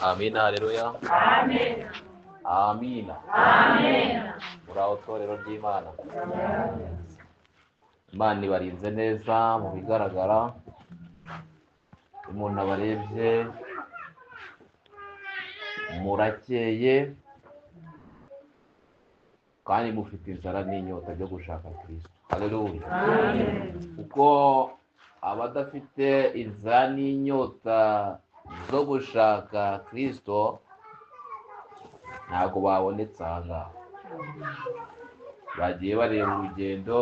Amina, haleluya. Amen. Amina. Amen. Muraho torero ry'Imana. Imana ibarinze neza mu bigaragara. Umuntu abarebye murakeye kandi mufite inzara n'inyota byo gushaka Kristo. Haleluya. Amen. Kuko abadafite inzara n'inyota zo gushaka Kristo ntabwo babonetse aha ngaha. Bagiye bareba urugendo,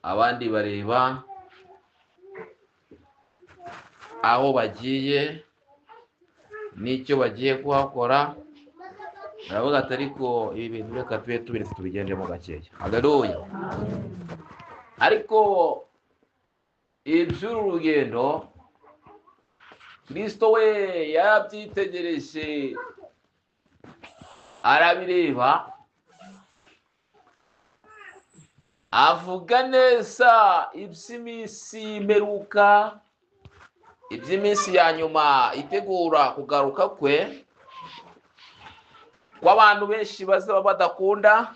abandi bareba aho bagiye n'icyo bagiye kuhakora, baravuga ati ariko ibi bintu reka tube tubiretse tubigendemo gakeya. Haleluya. Ariko iby'uru rugendo Kristo we yarabyitegereje, arabireba, avuga neza iby'iminsi y'imperuka, iby'iminsi ya nyuma itegura kugaruka kwe, kw'abantu benshi bazaba badakunda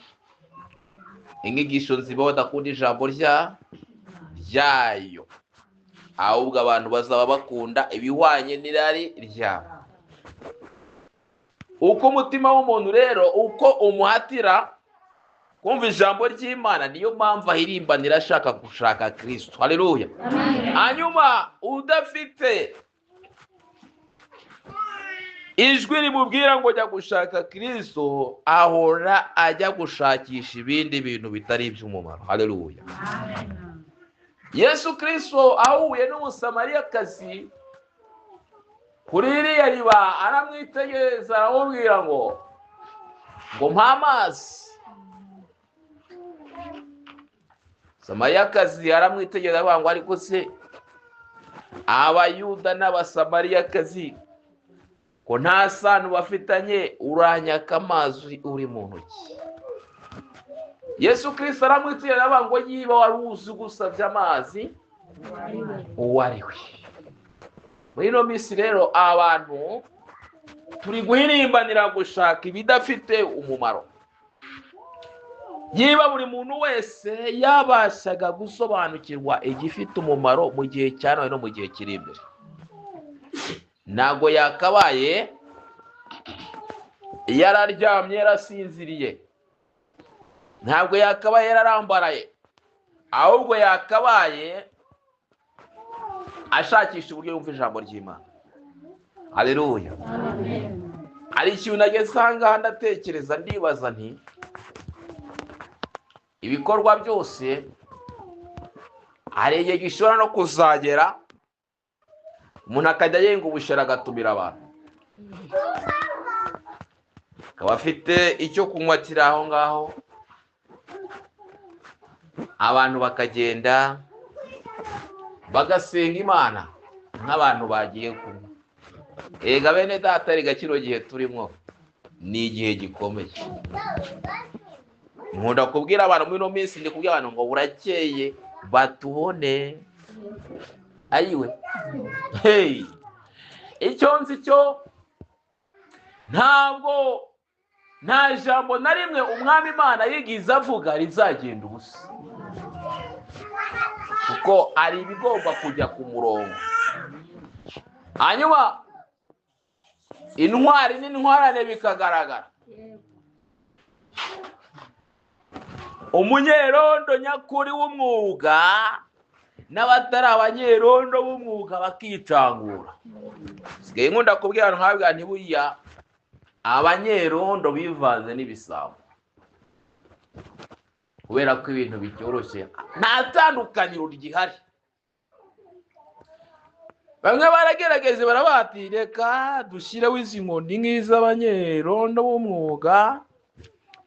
inyigisho nzima, badakunda ijambo ryayo, ahubwo abantu bazaba bakunda ibihwanye n'irari ryabo. Uko umutima w'umuntu rero uko umuhatira kumva ijambo ry'Imana, niyo mpamvu ahirimbanira ashaka gushaka Kristo. Haleluya. Hanyuma udafite ijwi rimubwira ngo jya gushaka Kristo, ahora ajya gushakisha ibindi bintu bitari iby'umumaro. Haleluya. Yesu Kristo ahuye n'Umusamariyakazi kuri iriya riba, aramwitegereza aramubwira ngo mpa amazi. Samariyakazi aramwitegereza avuga ngo ariko se Abayuda n'Abasamariyakazi ko nta sano bafitanye, uranyaka amazi uri mu ntoki? Yesu Kristo aramwitegereza avuga ngo yiba wari uzi gusabye amazi uwo ari we. Muri ino minsi rero abantu turi guhirimbanira gushaka ibidafite umumaro. Yiba buri muntu wese yabashaga gusobanukirwa igifite umumaro mu gihe cya none no mu gihe kiri imbere, ntabwo yakabaye yararyamye yarasinziriye, ntabwo yakabaye yararambaraye, ahubwo yakabaye ashakisha uburyo yumva ijambo ry'Imana. Haleluya. Hari ikintu nageze aha ngaha ndatekereza, ndibaza nti ibikorwa byose hari igihe gishobora no kuzagera umuntu akajya yenga ubushera agatumira abantu, akaba afite icyo kunywa kiri aho ngaho, abantu bakagenda bagasenga Imana nk'abantu bagiye kunywa. Ega bene data, rega kino gihe turimo ni igihe gikomeye. Nkunda kubwira abantu muri ino minsi, ndi kubwira abantu ngo burakeye batubone. Ayiwe, hey, icyo nzi cyo ntabwo nta jambo na rimwe Umwami Imana yigize avuga rizagenda ubusa, kuko ari ibigomba kujya ku murongo. Hanyuma intwari n'intwarane bikagaragara, umunyerondo nyakuri w'umwuga n'abatari abanyerondo b'umwuga bakicangura. Sigaye nkunda kubwira abantu nkabwira nti buriya abanyerondo bivanze n'ibisambo, kubera ko ibintu bicyoroshye, nta tandukaniro rigihari. Bamwe baragerageje barabati reka dushyireho izi nkoni nk'iz'abanyerondo b'umwuga,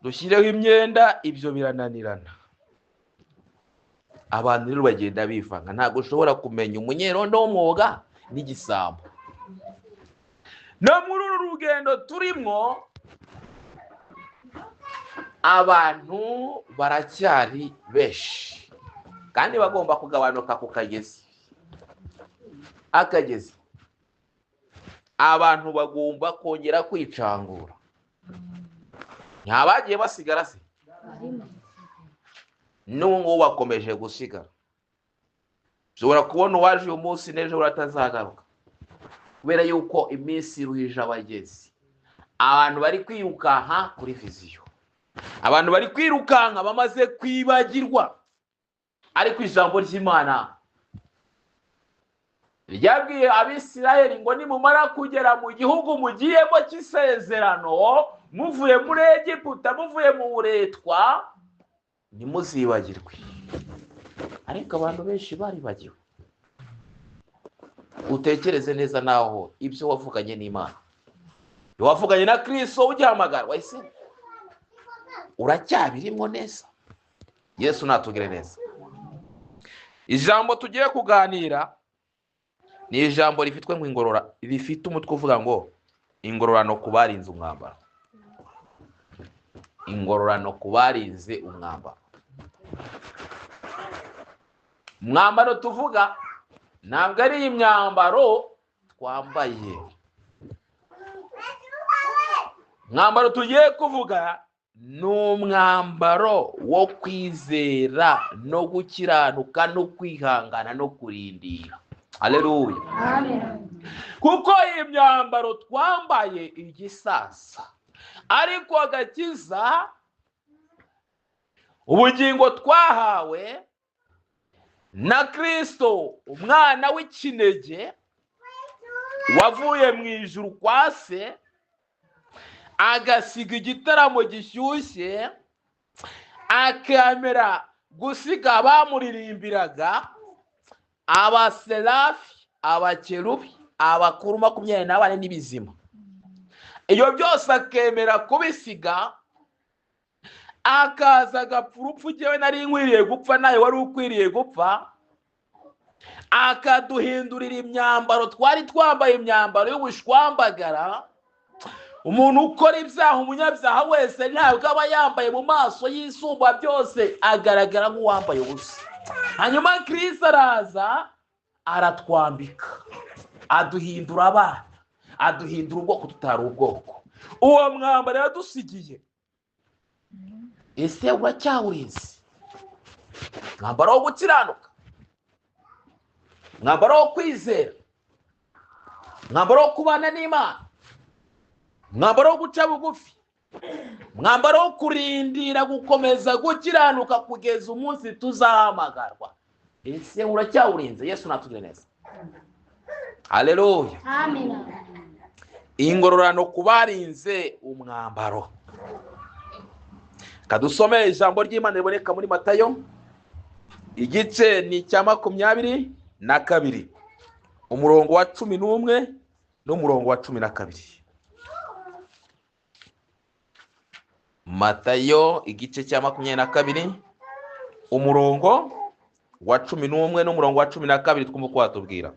dushyireho imyenda, ibyo birananirana. Abantu rero bagenda bivanga, ntabwo ushobora kumenya umunyerondo w'umwuga n'igisambo. No muri uru rugendo turimo abantu baracyari benshi kandi bagomba kugabanuka ku kagezi. Akagezi. Abantu bagomba kongera kwicangura. Nta bagiye basigara se? N'ubu ngubu bakomeje gusigara. Ushobora kubona uwaje uyu munsi n'ejo atazagaruka, kubera yuko iminsi iruhije abagezi. Abantu bari kwirukanka kuri vision, abantu bari kwirukanka bamaze kwibagirwa. Ariko ijambo ry'Imana ryabwiye Abisirayeli ngo nimumara kugera mu gihugu mugiyemo cy'isezerano, muvuye muri Egiputa, muvuye mu buretwa, ntimuzibagirwe. Ariko abantu benshi baribagiwe. Utekereze neza naho ibyo wavuganye n'Imana, wavuganye na Kristo ugihamagara, wahise uracyabirimo neza. Yesu natugire neza. Ijambo tugiye kuganira ni ijambo rifitwe nk'ingorora, rifite umutwe uvuga ngo ingororano ku barinze umwambaro. Ingororano ku barinze umwambaro. Umwambaro tuvuga ntabwo ari imyambaro twambaye. Umwambaro tugiye kuvuga ni umwambaro wo kwizera no gukiranuka no kwihangana no kurindira. Haleluya. Amen. Kuko iyi myambaro twambaye igisasa, ariko agakiza, ubugingo twahawe na Kristo umwana w'ikinege wavuye mu ijuru kwa se, agasiga igitaramo gishyushye, akamera gusiga abamuririmbiraga, abaserafi, abakerubi, abakuru 24 n'ibizima. Iyo byose akemera kubisiga, akaza agapfa urupfu jyewe nari nkwiriye gupfa, nawe wari ukwiriye gupfa, akaduhindurira imyambaro twari twambaye, imyambaro y'ubushwambagara. Umuntu ukora ibyaha, umunyabyaha wese, ntabwo aba yambaye mu maso y'Isumba byose, agaragara nk'uwambaye ubusa. Hanyuma Kristo araza aratwambika, aduhindura abana, aduhindura ubwoko tutari ubwoko. Uwo mwambaro yadusigiye, ese uracyawurinze? Mwambaro wo gukiranuka, mwambaro wo kwizera, mwambaro wo kubana n'Imana, mwambaro wo guca bugufi, mwambaro wo kurindira gukomeza gukiranuka kugeza umunsi tuzahamagarwa. Ese uracyawurinze? Yesu natugire neza. Haleluya. Amen. Ingororano ku barinze umwambaro. Kadusome ijambo ry'Imana riboneka muri Matayo, igice ni icya 22, umurongo wa 11 n'umurongo wa 12. Matayo igice cya 22, umurongo wa 11 n'umurongo wa 12, twumva uko watubwira.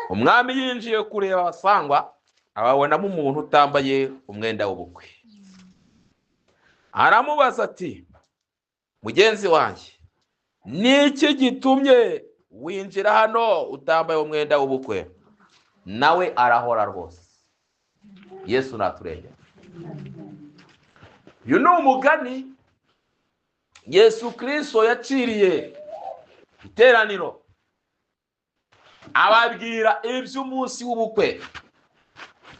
Umwami yinjiye kureba abasangwa, ababonamo umuntu utambaye umwenda w'ubukwe. Aramubaza ati, mugenzi wanjye, niki gitumye winjira hano utambaye umwenda w'ubukwe? Nawe arahora rwose. Yesu naturengera. Uyu ni umugani Yesu Kristo yaciriye iteraniro, ababwira iby'umunsi w'ubukwe,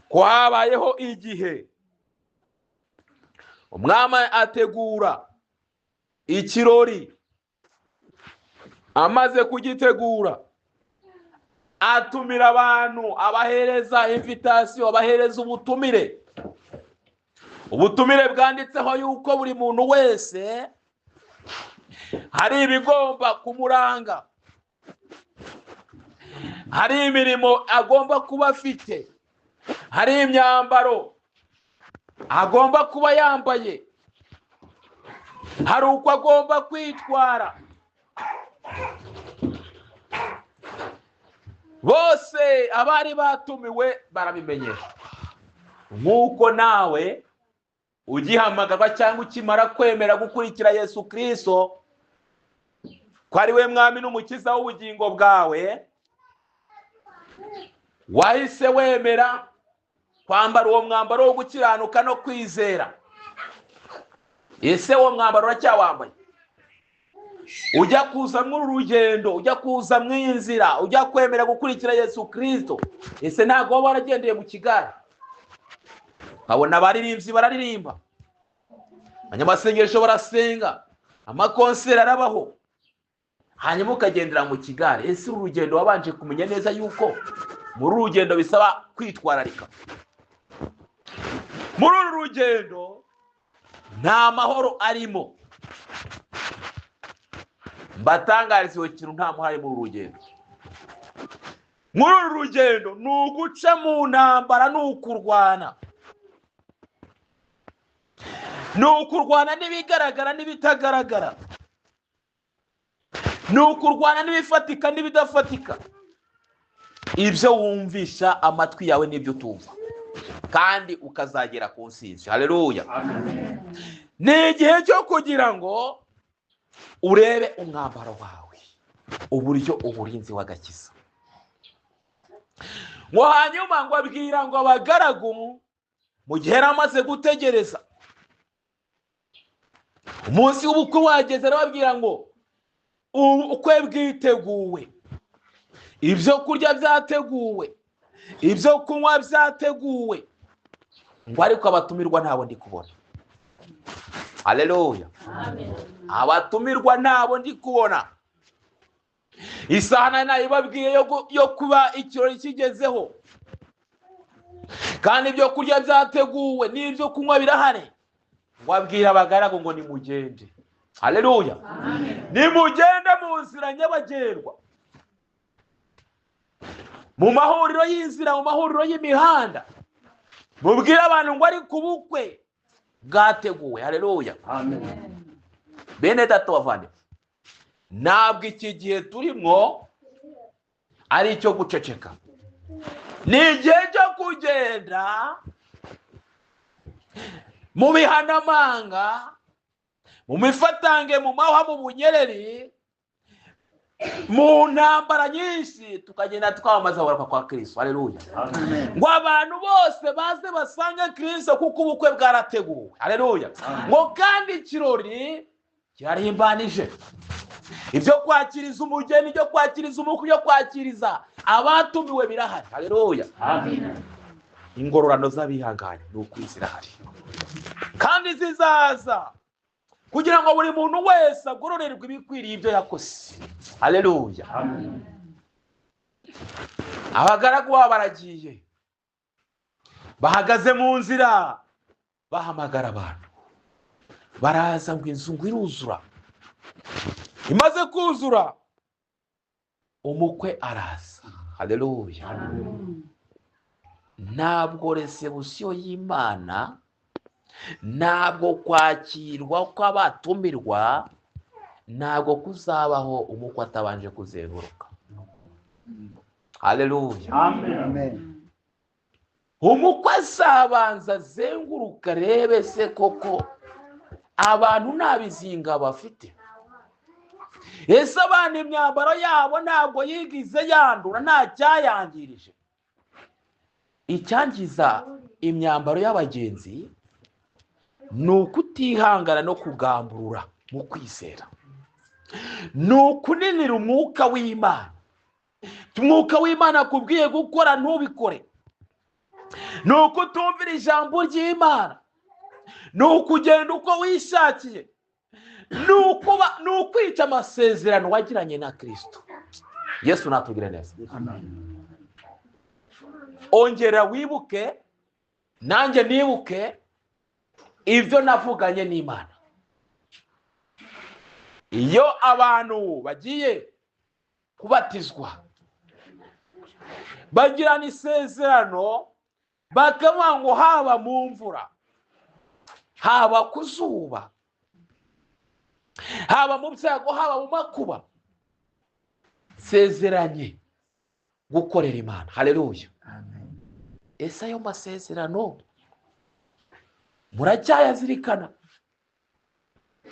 ko habayeho igihe umwami ategura ikirori. Amaze kugitegura atumira abantu, abahereza invitation, abahereza ubutumire. Ubutumire bwanditseho yuko buri muntu wese hari ibigomba kumuranga, hari imirimo agomba kuba afite, hari imyambaro agomba kuba yambaye, hari uko agomba kwitwara. Bose abari batumiwe barabimenyeshwa. Nk'uko nawe ugihamagarwa cyangwa ukimara kwemera gukurikira Yesu Kristo ko ari we mwami n'umukiza w'ubugingo bwawe, Wahise wemera kwambara uwo mwambaro wo gukiranuka no kwizera. Ese uwo mwambaro uracyawambaye? Ujya kuza muri uru rugendo, ujya kuza mu inzira, ujya kwemera gukurikira Yesu Kristo, ese ntabwo waba waragendeye mu kigare? Nkabona abaririmbyi bararirimba, abanyamasengesho barasenga, amakonseri arabaho, hanyuma ukagendera mu kigare. Ese uru rugendo wabanje kumenya neza yuko muri uru rugendo bisaba kwitwararika? Muri uru rugendo nta mahoro arimo. Mbatangariza iyo kintu, nta muhari muri uru rugendo. Muri uru rugendo ni uguca mu ntambara, ni ukurwana, ni ukurwana n'ibigaragara n'ibitagaragara, ni ukurwana n'ibifatika n'ibidafatika, ibyo wumvisha amatwi yawe n'ibyo utumva, kandi ukazagera ku nsinzi. Haleluya. Ni igihe cyo kugira ngo urebe umwambaro wawe uburyo uburinzi w'agakiza. Ngo hanyuma ngo abwira ngo abagaragu, mu gihe yari amaze gutegereza umunsi w'ubukwe wageze, arababwira ngo ubukwe bwiteguwe, ibyo kurya byateguwe, ibyo kunywa byateguwe, ngo ariko abatumirwa ntabo ndi kubona. Haleluya. Abatumirwa ntabo ndi kubona. Isaha nayibabwiye yo kuba ikirori kigezeho, kandi ibyo kurya byateguwe n'ibyo kunywa birahari. Ngo abwira abagaragu ngo nimugende. Haleluya. Nimugende mu nzira nyabagendwa, mu mahuriro y'inzira, mu mahuriro y'imihanda, mubwire abantu ngo ari ku bukwe bwateguwe. Haleluya. Bene data bavandimwe, ntabwo iki gihe turimo ari icyo guceceka, ni igihe cyo kugenda mu bihanamanga, mu mifatange, mu mahwa, mu bunyereri, mu ntambara nyinshi, tukagenda twamamaza kugaruka kwa Kristo. Haleluya. Ngo abantu bose baze basange Kristo, kuko ubukwe bwarateguwe. Haleluya. Ngo kandi ikirori kirarimbanije, ibyo kwakiriza umugeni, ibyo kwakiriza umukwe, ibyo kwakiriza abatumiwe birahari. Haleluya. Ingororano z'abihanganye ni ukuri zirahari, kandi zizaza kugira ngo buri muntu wese agororerwe ibikwiriye ibyo yakoze. Haleluya. Abagaragu babo baragiye, bahagaze mu nzira, bahamagara abantu, baraza ngo inzu ngo iruzura. Imaze kuzura, umukwe araza. Haleluya. Ntabwo resebusiyo y'Imana, ntabwo kwakirwa kw'abatumirwa, ntabwo kuzabaho umukwe atabanje kuzenguruka. Haleluya. Amen. Umukwe azabanza azenguruka, rebe se koko abantu nta bizinga bafite. Ese abantu imyambaro yabo ntabwo yigize yandura, nta cyayangirije? Icyangiza imyambaro y'abagenzi ni ukutihangana no kugamburura mu kwizera, ni ukuninira umwuka w'Imana. Umwuka w'Imana akubwiye gukora ntubikore, ni ukutumvira ijambo ry'Imana, ni ukugenda uko wishakiye, ni ukwica amasezerano wagiranye na Kristo. Yesu natugire neza. Ongera wibuke, nanjye nibuke ibyo navuganye n'Imana. Iyo abantu bagiye kubatizwa bagirana isezerano, bakavuga ngo haba mu mvura, haba ku zuba, haba mu byago, haba mu makuba, sezeranye gukorera Imana. Haleluya. Ese ayo masezerano muracyayazirikana?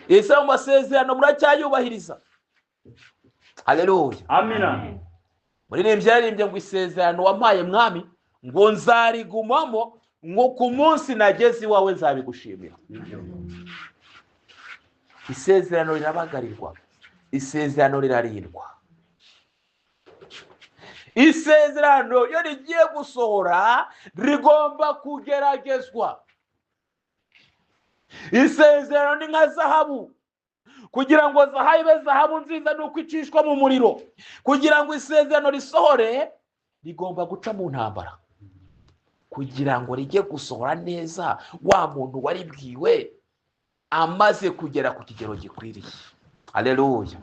Ese ayo masezerano muracyayubahiriza? Haleluya. Amina. Muririmbyi yaririmbye ngo isezerano wampaye mwami ngo nzarigumamo, ngo ku munsi nageze iwawe nzabigushimira. Isezerano rirabagarirwa, isezerano rirarindwa. Isezerano iyo rigiye gusohora rigomba kugeragezwa. Isezerano ni nka zahabu. Kugira ngo zahabu ibe zahabu nziza ni uko icishwa mu muriro. Kugira ngo isezerano risohore rigomba guca mu ntambara, kugira ngo rijye gusohora neza wa muntu waribwiwe amaze kugera ku kigero gikwiriye. Haleluya.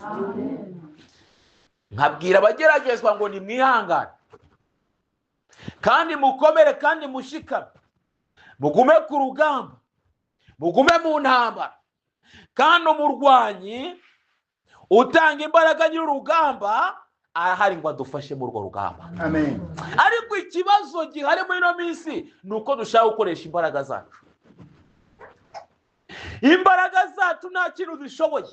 Nkabwira abageragezwa ngo nimwihangane kandi mukomere kandi mushikame, mugume ku rugamba, mugume mu ntambara. Kandi umurwanyi utanga imbaraga nyir'urugamba arahari ngo adufashe muri urwo rugamba. Amen. Ariko ikibazo gihari muri ino minsi ni uko dushaka gukoresha imbaraga zacu. Imbaraga zacu nta kintu zishoboye,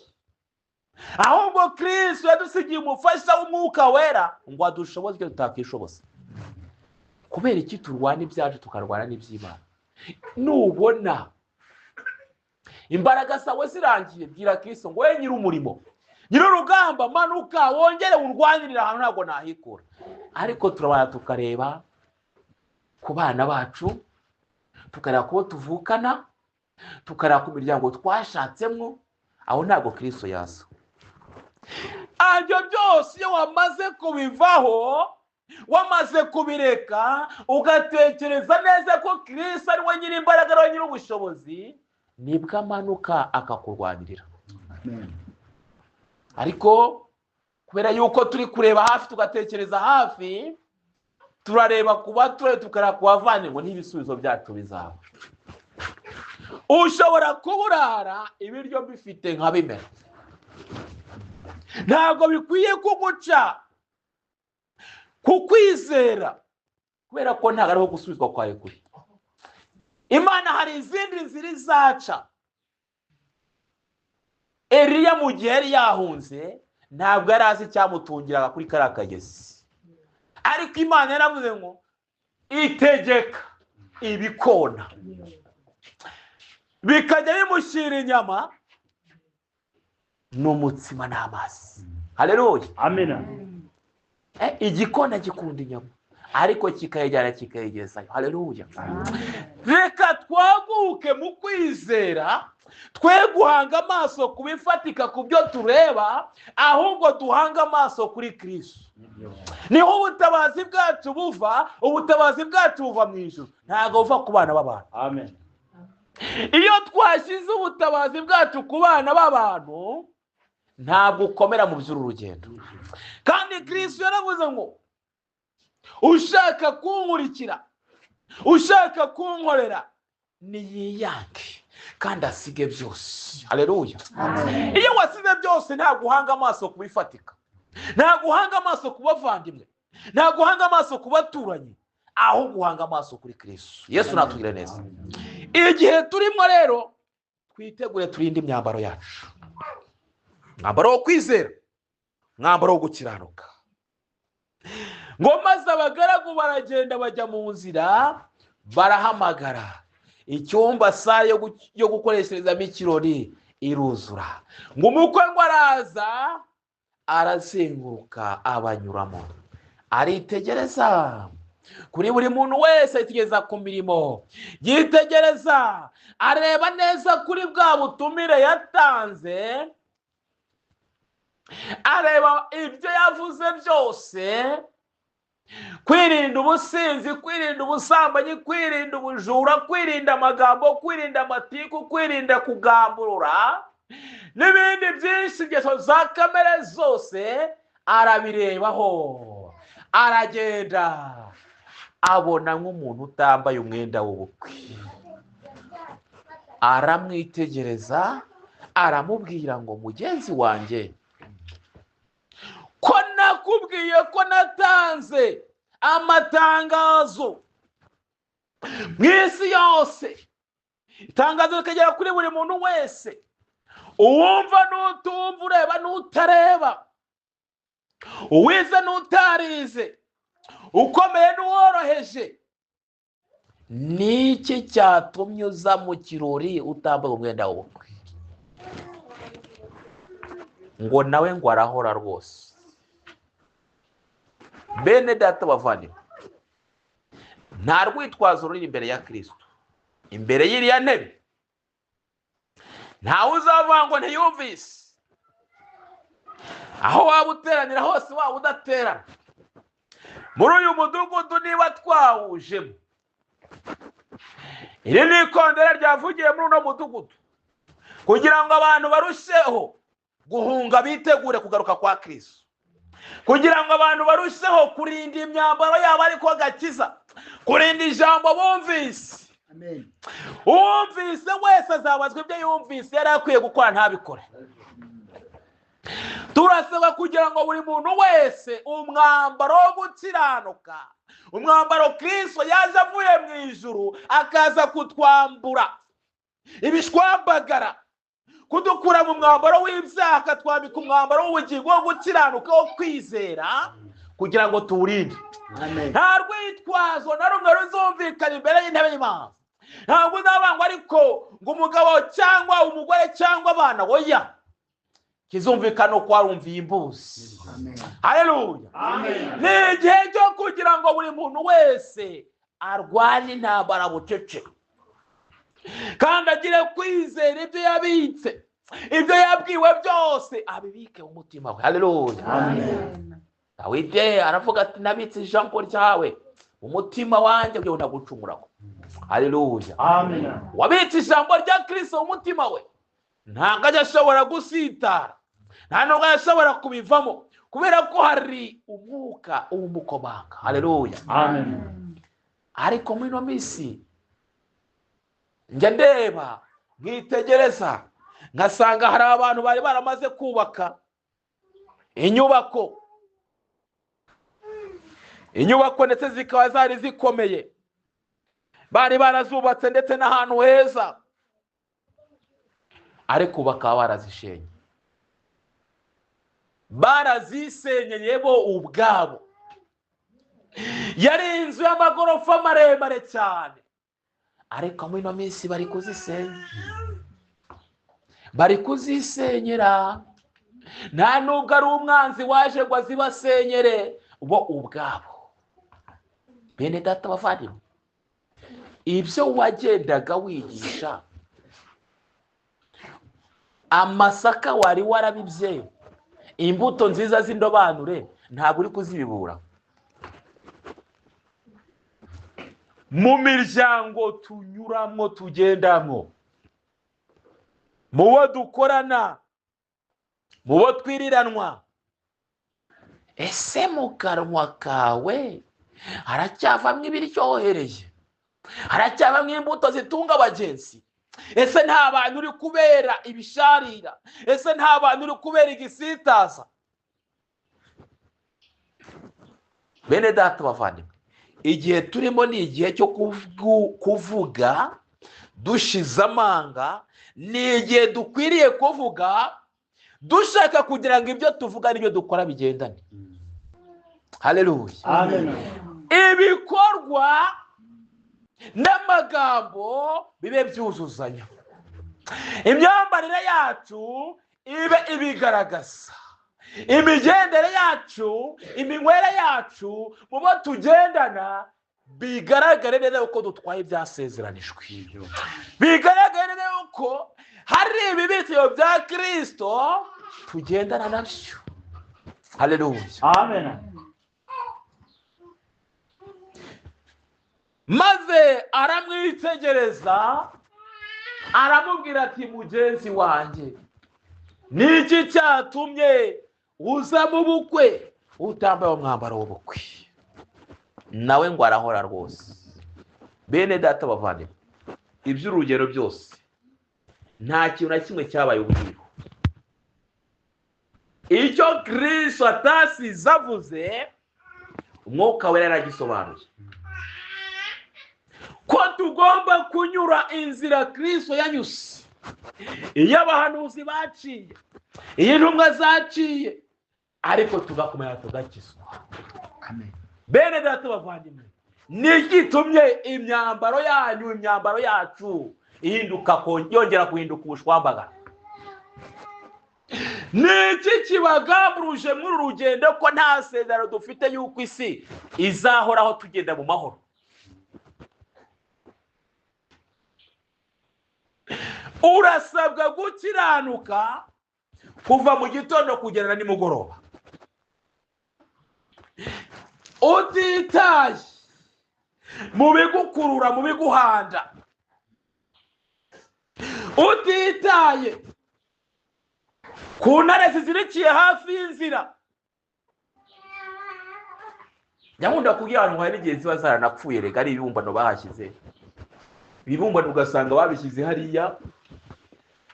ahubwo Kristo yadusigiye umufasha w'umwuka wera ngo adushoboze icyo tutakishoboza. Kubera iki turwana ibyacu tukarwana n'iby'Imana? Nubona imbaraga zawe zirangiye, bwira Kristo ngo we nyir'umurimo, nyir'urugamba, manuka wongere urwanirire ahantu ntabwo nahikura. Ariko turabana tukareba ku bana bacu, tukareba ku bo tuvukana, tukareba ku miryango twashatsemo, aho ntabwo Kristo yaza. Ibyo byose iyo wamaze kubivaho, wamaze kubireka, ugatekereza neza ko Kristo ari we nyir'imbaraga, ari we nyir'ubushobozi, nibwo amanuka akakurwanirira. Amen. Ariko kubera yuko turi kureba hafi, tugatekereza hafi, turareba ku baturage, tukareba ku bavandimwe, ngo n'ibisubizo byacu bizaba. Ushobora kuburara ibiryo bifite nka bimera, ntabwo bikwiye kuguca kukwizera, kubera ko ntabwo ariho gusubizwa kwawe kuri. Imana hari izindi nzira izaca. Eliya mu gihe yari yahunze ntabwo yari azi icyamutungiraga kuri kariya kagezi, ariko Imana yaravuze ngo itegeka ibikona bikajya bimushyira inyama n'umutsima n'amazi. Haleluya. Amina. Igikona gikunda inyama ariko kikayijyana kikayigezayo. Haleluya. Reka twaguke mu kwizera, twe guhanga amaso ku bifatika, ku byo tureba, ahubwo duhanga amaso kuri Kristo. Niho ubutabazi bwacu buva. Ubutabazi bwacu buva mu ijuru, ntabwo buva ku bana b'abantu. Amen. Iyo twashyize ubutabazi bwacu ku bana b'abantu, ntabwo ukomera mu by'uru rugendo. Kandi Kristo yaravuze ngo ushaka kunkurikira, ushaka kunkorera, niyiyange kandi asige byose. Haleluya. Iyo wasize byose, ntabwo uhanga amaso ku bifatika, ntabwo uhanga amaso ku bavandimwe, ntabwo uhanga amaso ku baturanyi, ahubwo uhanga amaso kuri Kristo. Yesu natugire neza. Igihe turimo rero, twitegure turinde imyambaro yacu, umwambaro wo kwizera, umwambaro wo gukiranuka. Ngo maze abagaragu baragenda bajya mu nzira, barahamagara, icyumba sale yo gukoresherezamo ikirori iruzura. Ngo umukwe ngo araza, arazenguruka abanyuramo, aritegereza kuri buri muntu wese, yitegereza ku mirimo, yitegereza areba neza kuri bwa butumire yatanze, areba ibyo yavuze byose, kwirinda ubusinzi, kwirinda ubusambanyi, kwirinda ubujura, kwirinda amagambo, kwirinda amatiku, kwirinda kugamburura n'ibindi byinshi, ingeso za kamere zose arabirebaho. Aragenda abona nk'umuntu utambaye umwenda w'ubukwe, aramwitegereza, aramubwira ngo mugenzi wanjye, ko nakubwiye ko natanze amatangazo mu isi yose, itangazo rikagera kuri buri muntu wese, uwumva n'utumva, ureba n'utareba, Uwize n'utarize, ukomeye n'uworoheje, niki cyatumye uza mu kirori utambaye umwenda w'ubukwe? Ngo nawe ngo arahora rwose. Bene data bavandimwe, nta rwitwazo ruri imbere ya Kristo, imbere y'iriya ntebe. Ntawe uzavuga ngo ntiyumvise. Aho waba uteranira hose, waba udaterana muri uyu mudugudu, niba twawujemo, iri ni ikondera ryavugiye muri uno mudugudu kugira ngo abantu barusheho guhunga, bitegure kugaruka kwa Kristo, kugira ngo abantu barusheho kurinda imyambaro yabo ariko gakiza, kurinda ijambo bumvise. Amen. Uwumvise wese azabazwa ibyo yumvise yari akwiye gukora ntabikore. Turasabwa kugira ngo buri muntu wese umwambaro wo gukiranuka, umwambaro Kristo yaje avuye mu ijuru akaza kutwambura ibishwambagara, kudukura mu mwambaro w'ibyaha akatwambika umwambaro w'ubugingo wo gukiranuka wo kwizera, kugira ngo tuwurinde. Amen. Nta rwitwazo na rumwe ruzumvikana imbere y'intebe y'Imana. Ntabwo uzabangwa ariko ngo umugabo cyangwa umugore cyangwa abana, oya, kizumvikana uko warumviye imbuzi. Amen. Haleluya. Amen. Ni igihe cyo kugira ngo buri muntu wese arwane intambara bucece, kandi agire kwizera ibyo yabitse, ibyo yabwiwe byose abibike mu mutima we. Haleluya. Amen. Dawidi aravuga ati nabitse ijambo ryawe mu mutima wanjye kugira ngo ntagucumuraho. Haleluya. Amen. Wabitse ijambo rya Kristo mu mutima we ntabwo ajya ashobora gusitara, nta nubwo ashobora kubivamo, kubera ko hari umwuka umukomanga. Haleluya. Amen. Ariko muri ino minsi njya ndeba nkitegereza nkasanga hari abantu bari baramaze kubaka inyubako, inyubako ndetse zikaba zari zikomeye, bari barazubatse ndetse n'ahantu heza, ariko bakaba barazishenye, barazisenyeye bo ubwabo. Yari inzu y'amagorofa maremare cyane, ariko muri ino minsi bari kuzisenya, bari kuzisenyera. Nta nubwo ari umwanzi waje ngo azibasenyere, bo ubwabo. Bene data bavandimwe, ibyo wagendaga wigisha, amasaka wari warabibye, imbuto nziza z'indobanure ntabwo uri kuzibibura. Mu miryango tunyuramo, tugendamo, mu bo dukorana, mu bo twiriranwa, ese mu kanwa kawe haracyavamo ibiryohereye? Haracyavamo imbuto zitunga abagenzi? Ese nta bantu uri kubera ibisharira? Ese nta bantu uri kubera igisitaza? Bene data bavandimwe, igihe turimo ni igihe cyo kuvuga dushize amanga, ni igihe dukwiriye kuvuga dushaka kugira ngo ibyo tuvuga n'ibyo dukora bigendane. Haleluya. Amen. Ibikorwa n'amagambo bibe byuzuzanya, imyambarire yacu ibe ibigaragaza, imigendere yacu, iminywere yacu, mu bo tugendana bigaragare neza yuko dutwaye ibyasezeranijwe, bigaragare neza yuko hari ibibitiro bya Kristo tugendana nabyo. Haleluya. Amen. Maze aramwitegereza aramubwira ati mugenzi wanjye, niki cyatumye uza mu bukwe utambaye umwambaro w'ubukwe? Nawe ngo arahora rwose. Bene data bavandimwe, iby'urugero byose nta kintu na kimwe cyabaye ubwiru. Icyo Kristo atasize avuze, umwuka wera yaragisobanuye ko tugomba kunyura inzira Kristo yanyuze, iyo abahanuzi baciye, iyo intumwa zaciye. Ariko tugakomera tugakizwa. Amen. Bene data bavandimwe, nigitumye imyambaro yanyu, imyambaro yacu ihinduka, yongera guhinduka ubushwambaga? Niki kibagamburuje muri uru rugendo ko nta sezerano dufite yuko isi izahoraho tugenda mu mahoro? Urasabwa gukiranuka kuva mu gitondo kugera na nimugoroba, utitaye mu bigukurura, mu biguhanda, utitaye ku ntare zizirikiye hafi y'inzira. Nyakunda kubwira abantu hari n'igihe ziba zaranapfuye, rega ari ibibumbano bahashyize. Ibibumbano ugasanga babishyize hariya,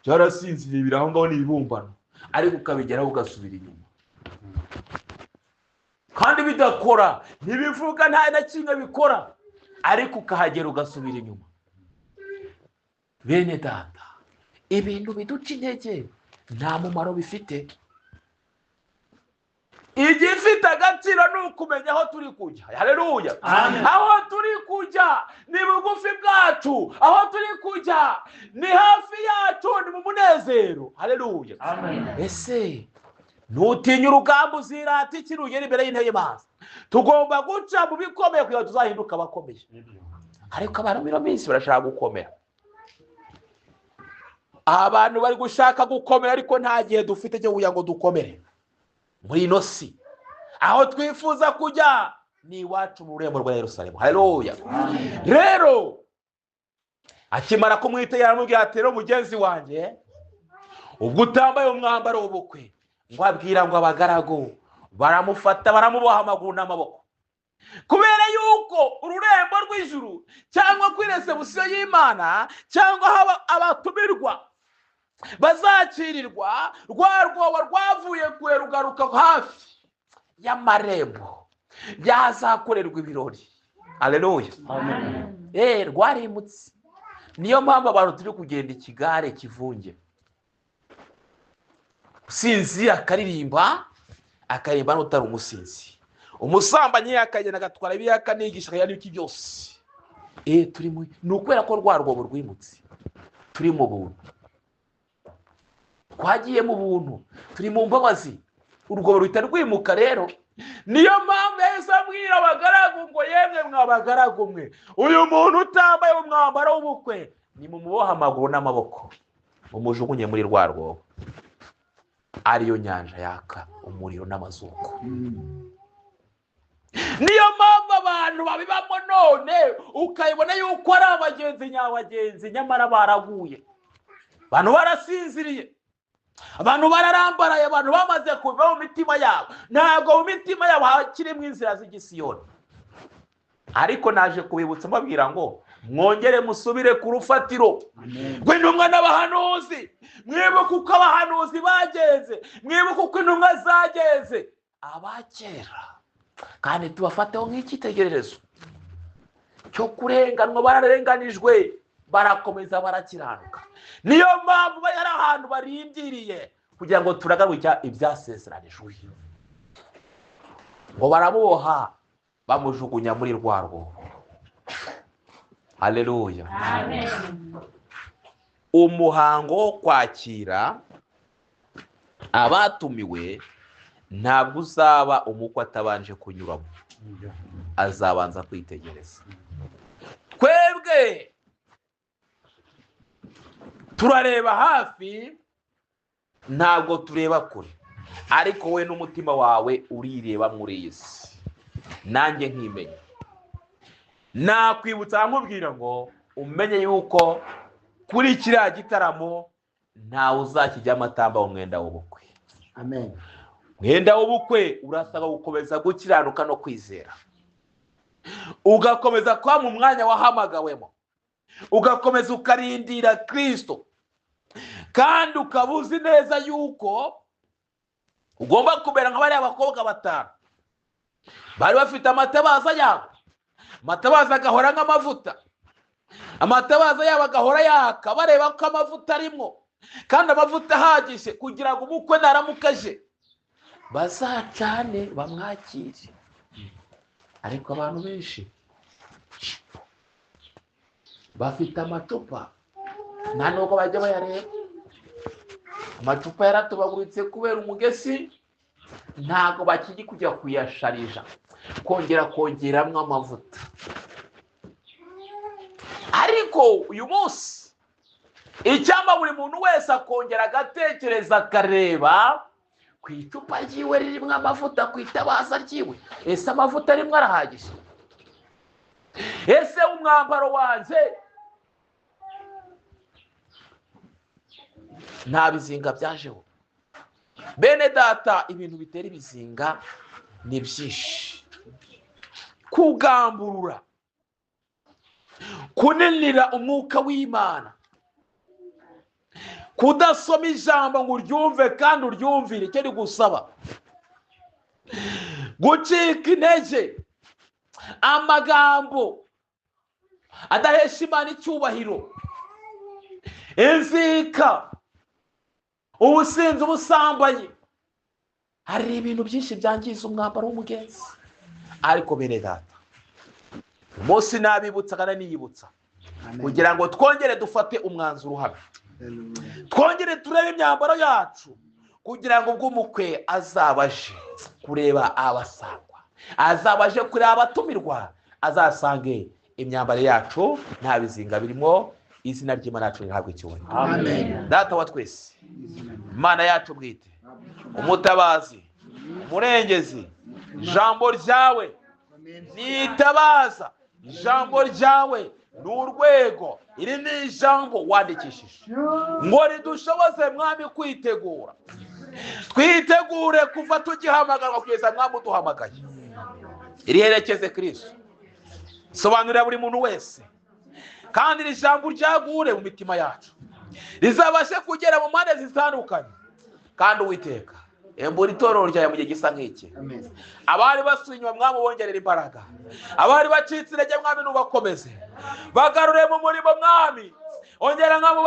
byarasinziriye biri aho ngaho, ni ibibumbano, ariko ukabigeraho ugasubira inyuma kandi bidakora, ntibivuga, nta na kimwe bikora, ariko ukahagera ugasubira inyuma. Bene data, ibintu biduca intege nta mumaro bifite. Igifite agaciro ni ukumenya aho turi kujya. Haleluya. Aho turi kujya ni bugufi bwacu, aho turi kujya ni hafi yacu, ni mu munezero. Haleluya. Ese ntutinye urugamba, uzirata iki nugera imbere y'intebe y'Imana? Tugomba guca mu bikomeye kugira ngo tuzahinduke abakomeye. Ariko abantu muri ino minsi barashaka gukomera, abantu bari gushaka gukomera, ariko nta gihe dufite cyo kugira ngo dukomere muri ino si. Aho twifuza kujya ni iwacu mu rurembo rwa Yerusalemu. Haleluya. Rero akimara kumwitegera aramubwira ati: rero mugenzi wanjye, ubwo utambaye umwambaro w'ubukwe, ngo abwira ngo abagaragu baramufata baramuboha amaguru n'amaboko. Kubera yuko ururembo rw'ijuru cyangwa kuri resebusiyo y'Imana cyangwa aho abatumirwa bazakirirwa, rwa rwobo rwavuye kure rugaruka hafi y'amarembo yazakorerwa ibirori. Haleluya. Amen. Rwarimutse. Niyo mpamvu abantu turi kugenda ikigare kivunge. Usinzi akaririmba, akaririmba n'utari umusinzi. Umusambanyi akagenda agatwara ibiyaka nigisha akajya n'ibiki byose. Turi mu, ni ukubera ko rwa rwobo rwimutse. Turi mu buntu, twagiye mu buntu, turi mu mbabazi, urwobo ruhita rwimuka. Rero niyo mpamvu Yesu abwira abagaragu ngo: yemwe mwabagaragu mwe, uyu muntu utambaye umwambaro w'ubukwe nimumubohe amaguru n'amaboko, mumujugunye muri rwa rwobo, ariyo nyanja yaka umuriro n'amazuku. Niyo mpamvu abantu babibamo none ukayibona yuko ari abagenzi nyabagenzi, nyamara baraguye. Abantu barasinziriye, abantu bararambaraye, abantu bamaze kuva mu mitima yabo. Ntabwo mu mitima yabo hakirimo inzira z'igisiyoni. Ariko naje kubibutsa mbabwira ngo mwongere musubire ku rufatiro rw'intumwa n'abahanuzi. Mwibuke uko abahanuzi bagenze, mwibuke uko intumwa zagenze abakera, kandi tubafateho nk'icyitegererezo cyo kurenganwa. Bararenganijwe, barakomeza barakiranuka. Niyo mpamvu bari ari ahantu barindiriye kugira ngo turagaruke ibyasezeranijwe. Ngo baramuboha bamujugunya muri rwa rwobo. Haleluya. Amen. Umuhango wo kwakira abatumiwe ntabwo uzaba umukwe atabanje kunyuramo, azabanza kwitegereza. Twebwe turareba hafi, ntabwo tureba kure, ariko we n'umutima wawe urireba muri iyi si. Nanjye nkimenya, nakwibutsa nkubwira ngo umenye yuko kuri kiriya gitaramo ntawe uzakijyamo atambaye umwenda w'ubukwe. Amen. Mwenda w'ubukwe urasaba gukomeza gukiranuka no kwizera, ugakomeza kuba mu mwanya wahamagawemo, ugakomeza ukarindira Kristo, kandi ukaba uzi neza yuko ugomba kumera nka bariya bakobwa batanu bari bafite amatabaza yabo, amatabaza agahora nk'amavuta, amatabaza yabo agahora yaka, bareba ko amavuta arimo, kandi amavuta ahagije kugira ngo umukwe naramuka aje Bazacane bamwakire. Ariko abantu benshi bafite amacupa nta nubwo bajya bayareba. Amacupa yaratobaguritse kubera umugesi, ntabwo bakijya kujya kuyasharija kongera kongeramo amavuta. Ariko uyu munsi icyamba buri muntu wese akongera agatekereza akareba ku icupa ryiwe ririmo amavuta, ku itabaza ryiwe, ese amavuta arimo arahagije? Ese umwambaro wanjye nta bizinga byajeho? Bene data, ibintu bitera ibizinga ni byinshi. Kugamburura, kuninira umwuka w'Imana, kudasoma ijambo ngo uryumve kandi uryumvire icyo rigusaba, gucika intege, amagambo adahesha Imana icyubahiro, inzika, ubusinzi, ubusambanyi. Hari ibintu byinshi byangiza umwambaro w'umugenzi. Ariko bene data, umunsi nabibutsa kandi niyibutsa kugira ngo twongere dufate umwanzuro uhamye, twongere turebe imyambaro yacu, kugira ngo ubwo umukwe azabaje kureba abasangwa, azabaje kureba abatumirwa, azasange imyambaro yacu nta bizinga birimo. Izina ry'Imana yacu rihabwe icyubahiro. Amen. Data wa twese, Imana yacu bwite, umutabazi, umurengezi, ijambo ryawe nitabaza, ijambo ryawe ni urwego. Iri ni ijambo wandikishije ngo ridushoboze mwami kwitegura, twitegure kuva tugihamagarwa kugeza mwami uduhamagaye. Iriherekeze Kristo, sobanurira buri muntu wese, kandi iri jambo ryagure mu mitima yacu, rizabashe kugera mu mpande zitandukanye. Kandi Uwiteka, embura itorero ryawe mu gihe gisa nk'iki. Abari basuye inyuma mwami bongerera imbaraga, abari bacitse intege mwami nubakomeze, bagarure mu murimo mwami, ongera mwami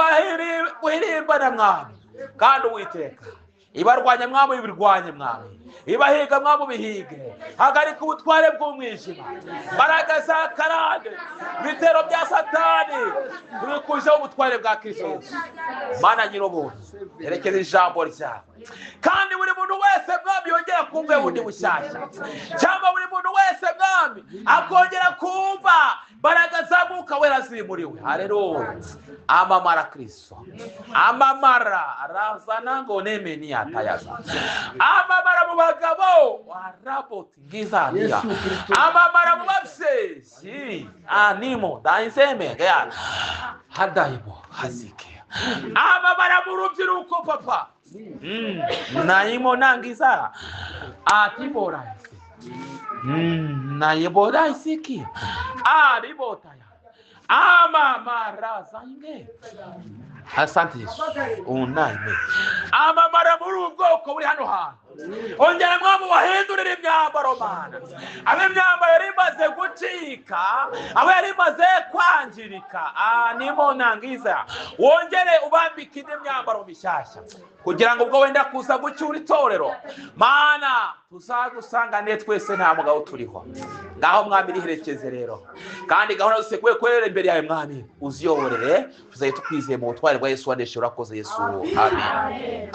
guhirimbana mwami. Kandi Uwiteka, ibarwanya mwami ibirwanye mwami, ibahiga mwami ubihige, hagarika ubutware bw'umwijima, imbaraga za karande, ibitero bya Satani, tubikujeho ubutware bwa Kristo Yesu. Mana nyir'ubuntu, erekeza ijambo ryawe, kandi buri muntu wese mwami yongera kumva bundi bushyashya, cyangwa buri muntu wese mwami akongera kumva imbaraga za Mwuka Wera ziri muri we. Haleluya. Amamara Kristo, amamara arazana ngo nemeni atayaza, amamara mu bagabo waraboti ngizaniya, amamara mu babyeyi animo dainzeme ya hadayibo hazike, amamara mu rubyiruko papa naimo nangiza atibora nayibora isiki aribotaya amamara zainge. Asante Yesu, unayime amamara muri ubwoko buri hano hantu. Ongera mwami wahindurira imyambaro Mana, abe imyambaro yari imaze gucika, abe yari imaze kwangirika, animo nangiza, wongere ubambike indi myambaro mishyashya, kugira ngo ubwo wenda kuza gucyura itorero Mana tuzagusangane twese nta mugabo turiho. Ngaho mwami riherekeze rero, kandi gahunda zose kwe kwerera imbere yawe mwami uziyoborere, tuzaye tukwizeye mu butware bwa Yesu waneshe. Urakoze Yesu, amen.